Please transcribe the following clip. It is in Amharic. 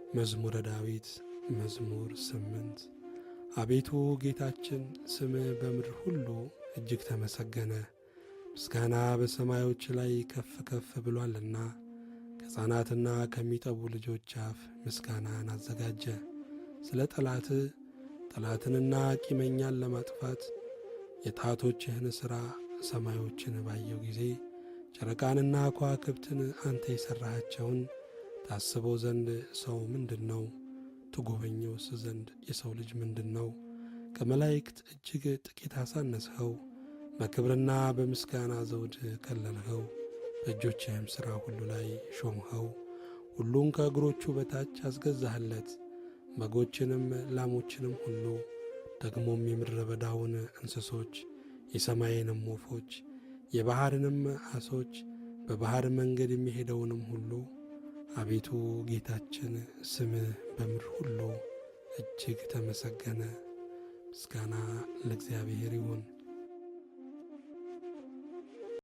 መዝሙረ ዳዊት መዝሙር 8። አቤቱ ጌታችን ስምህ በምድር ሁሉ እጅግ ተመሰገነ፣ ምስጋና በሰማዮች ላይ ከፍ ከፍ ብሎአልና። ከሕፃናትና ከሚጠቡ ልጆች አፍ ምስጋናን አዘጋጀ። ስለ ጠላትህ ጠላትንና ቂመኛን ለማጥፋት የጣቶችህን ሥራ ሰማዮችን ባየው ጊዜ ጨረቃንና ከዋክብትን አንተ የሠራሃቸውን ታስበው ዘንድ ሰው ምንድን ነው? ትጎበኘውስ ዘንድ የሰው ልጅ ምንድን ነው? ከመላእክት እጅግ ጥቂት አሳነስኸው፣ በክብርና በምስጋና ዘውድ ከለልኸው፣ በእጆችህም ሥራ ሁሉ ላይ ሾምኸው። ሁሉን ከእግሮቹ በታች አስገዛህለት፣ በጎችንም ላሞችንም ሁሉ፣ ደግሞም የምድረ በዳውን እንስሶች፣ የሰማይንም ወፎች፣ የባሕርንም ዓሦች፣ በባሕር መንገድ የሚሄደውንም ሁሉ። አቤቱ ጌታችን ስምህ በምድር ሁሉ እጅግ ተመሰገነ። ምስጋና ለእግዚአብሔር ይሁን።